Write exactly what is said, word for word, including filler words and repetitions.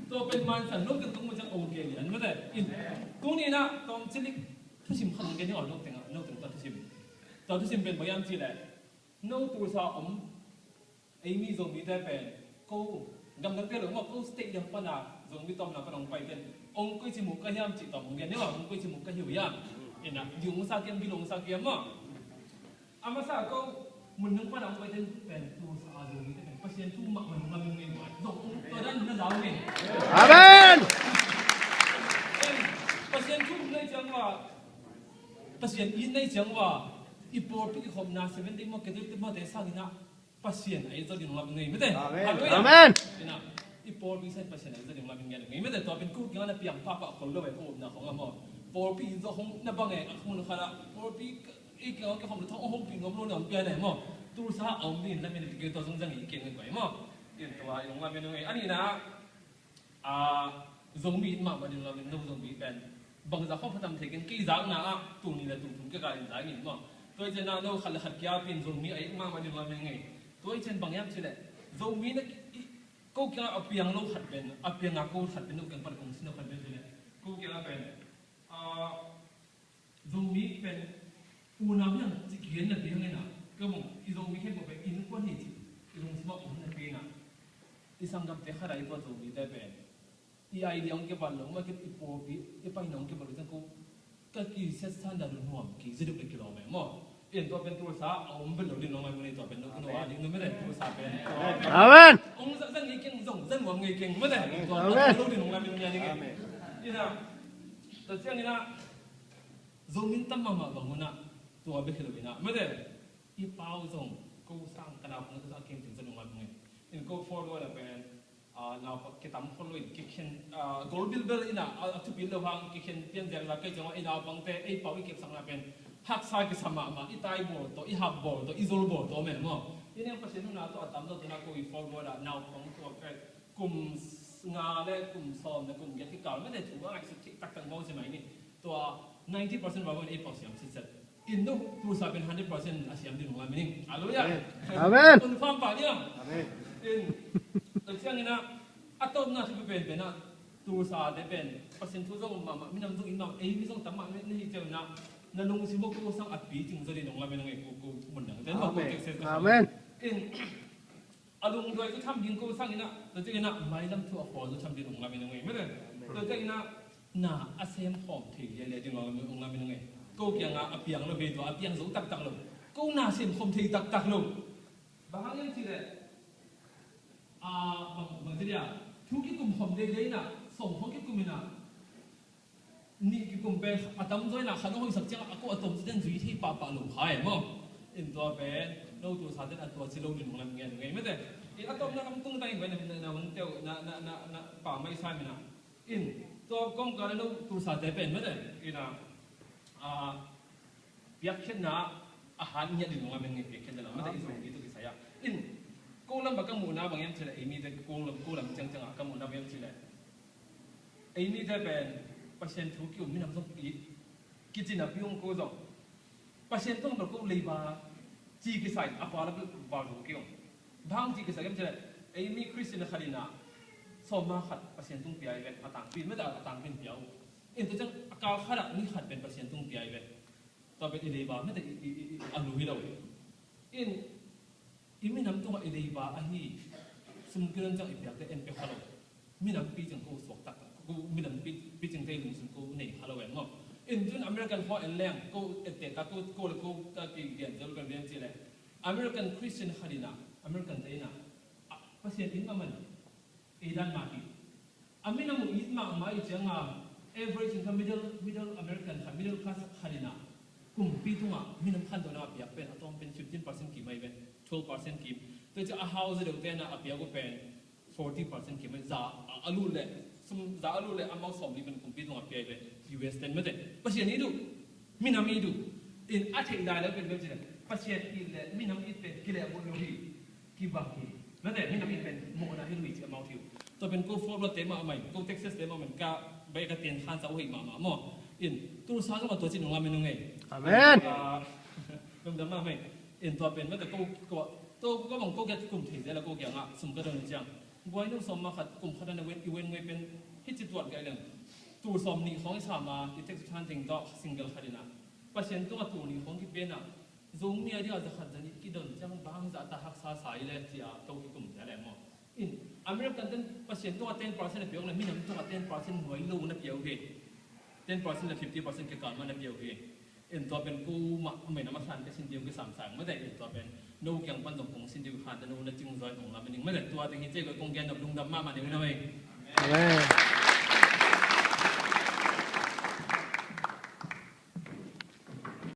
Tua pen mansan lo keng tung mu ciang ok lian mate. In tuni na tawm cilik thusim khat ong gen ding a, no teng a, no teng tua thusim. Tua thusim pen bang hiam cih leh, no Tulsa om ei mi Zomite pen, ko gamdangte lo maw, ko state dang pana Zomi tawmna pana ong paite in ong koici mu ka hiam cih tawm ong gen ding a, ong koici mu ka hi uh hiam? Ina, di ong sa kiam, di lo ong sa kiam maw? A masa ko mun nung pana ong paite in pen Tulsa a Zomite pen Pasian thu mahmah nung lam ing ei maw. Zong tua dan na zau ing ei. Amen. Pasian thu nei ciang ua, Pasian it nei ciang ua, i pawlpi i khopna Seventh Day maw, Catholic maw te sangin ah Pasian a it zaw ding lam ing ei mate. Amen. Halleluiah. Amen. Ina, i pawlpi sangin Pasian a it zaw ding lam ing ei mate. Tua pen ko kiang na piang pahpah khol lo e, ko omna khong a maw. Pawlpi it zaw khong na bang e, a khong na khala pawlpi i kiang a kikhop na thong hong pi nuam lo na om pian e maw. Tulsa a om ding lam ing ei, tua zong zang i kiang in koi maw. In tua i dong lam ing ei. A nihna, a, Zomi it mahmah ding lam ing, no Zomi pen bangzah khawng phatam thei keng, kei zakna ah tul nih le tul thum kei ka in zak ing maw. Tua hi ciangin ah no khat le khat kiapin Zomi a it mahmah ding lam ing ei. Tua hi ciang bang hiam cih leh, Zomi na i, ko kiangah a piang lo khat pen, a piang a ko khat pen, no kiang pan kong sin lo khat pen cih leh, ko kiangah pen, a, Zomi pen unau hiam ci kian na piang ina, ka mong i Zomi khempeuh pen innkuan hi ci i lungsim ah om na piang a, i sanggamte khat a i tua Zomite pen i idea hong kibat lo mah, i pawlpi i paina hong kibat lo ciang ko ka kisiatsan dan uh nuam kei, ziduk le kilawm e maw. In tua pen Tulsa a om bel lo ding nong lai mun ei, tua pen no, no a ding no mete, Tulsa pen. Amen. Ong zang ngei keng, zong zang nuam ngei keng mete. Tua pen lo ding nong lai mun ei ding e. Ina, tua ciangin ah Zomi tam mahmah bang hun ah tua bek hi lo ina mete. I pau zong ko sang ka naupang ka sang keng cin zong ngai bang in. In ko forward a pen, a, naupang kitam khol lo in kikhen, a, gol bilbel ina, a, a thupi lo hang kikhen pian ziak la kei ciang a i naupangte ei pau i kepsakna pen haksa kisa mahmah, i tai bawl tawh, i hap bawl tawh, i zol bawl tawh meh maw. I neng Pasian huna tawh a tam lo tuna ko i forward a naupang tua pen kum nga le kum sawm le kum giat kikal mete thu a ngaihsut theih taktak maw ci mai ni. Tua ninety percent val pen ei pau siam sitset. In no Tulsa pen hundred percent a siam ding nung lam ing. Halleluiah. Amen. Confirm pah ding a. Amen. In, tua ciangin ah a tawpna thupi penpen ah Tulsa te pen Pasian thu zong om mahmah, minam zong it mahmah, ei mi zong tam mahmah na hi ciangin ah na lungsim uh ko sang a picing zaw ding nung lam ing ei, ko, ko mun dang te no ko. Amen. Amen. In a lungduai cu tham ding ko sangin ah, tua ciangin ah mailam thu a khawl cu tham ding ung lam in ung ei mete. Tua ciangin ah na a sem khawm thei lialia ding ung lam in ung ei. Ko kiangah a piang lo ve, tua a piang zo taktak lo. Ko na sem khawm thei taktak lo. Bang hang hiam cih leh, a, bang, bang ci dia, thu kikum khawm lialia in ah, sawm khawm kikum in ah, nih kikum pen a tamzaw in ah khat a hoihsak ciangah a ko a tawm cite'n zui thei pahpah lo kha e maw. In tua pen no Tulsa te'n a tua ci lo ding ung lam ngen ngei mete. In a tawpna lam tung ta in pen na, na, na, na, na, na, na pa mai sa min ah. In tua kawngka le no Tulsa te pen mete. In ah, a, piakkhiatna a hat ngiat ding ung lam ngen ngei, piakkhiatna lam mete i Zomi tawh kisai ah. In ko lam bang ka muhna bang hiam cih leh ei mite ko lam, ko lam ciangciang ah ka muhna bang hiam cih leh ei mite pen Pasian thu ki-um minam zong i kicinapi ung ko zong. Pasian tung bel ko leiba ci kisai a pa la bel val zo ki ung. Bang ci kisai kem cih leh ei mi Christian khat in ah sawm ma khat Pasian tung pia i ve, a tangpi mete a tangpi in pia uh. In tua ciang a kal khat ah ni khat pen Pasian tung pia i ve. Tua pen i leiba mete i, i, i, i a lu hi lo. In i minam tungah i leiba ahi sum kilon ciang i piakte en pek kha lo. Minam picing ko suak taktak, ko minam pi, picingte lungsim ko nei kha lo en maw. In tun American khua en leng ko ette ta ko, ko le ko ka ki lian zel kan lian ci le. American Christian khat in ah, American te in ah, a, Pasian in a man ei dan mah hi. A minam uh it mahmah i cianga average in kha middle, middle American kha, middle class khat in ah kumpi tungah minam khantohna a piak pen a tawm pen fifteen percent kim ahi pen, twelve percent kim. Tua ciah a hau zadeute na a piak uh pen forty percent kim ahi. Za a, a lut leh, sum za a lut leh amau sawmli pen kumpi tungah a piak ahi pen U S ten mete. Pasian it uh, minam it uh. In a theih lai lo pen bem ci leh Pasian it leh minam it pen kileh bawh lo hi. Kibang hi. Mate, minam in pen mawhna hi lo hi ci amau thei uh. Tua pen ko Fort Worth te mahmah in, ko Texas te mahmah in, ka bai ka ten khan sa uh hei mahmah maw. In Tulsa zong a tua ci nung lam in nung ei. Amen. Ah, lungdam mahmah in. In tua pen mate ko, ko, tua ko bang ko kiat kum thei zel a ko kiangah sum ka don ciang. Buai nung sawm ma khat kum khat ana wen i wen ngei pen hi ci tuat gai leng. Tul sawm nih khawng i sam a i tek su than teng tawh single khat ina. Pasian tungah tul nih khawng kipiana Zomi a dingah za khat za nih kidon ciang bang za ta haksa sa i le cia to i kum cia le maw. In American ten Pasian tungah ten percent a piak le minam tungah ten percent nuai lo na piau hi. Ten percent le fifty percent kikal ma na piau hi. In tua pen ku mah a mena ma san ka sin diu ki sam sang ma dai in tua pen no kiang pan dong kong sin diu khan ta no na cing zoi kong la ma ning ma dai tua teng hi cia kong gen nop lungdam ma ma ning na wei. Amen.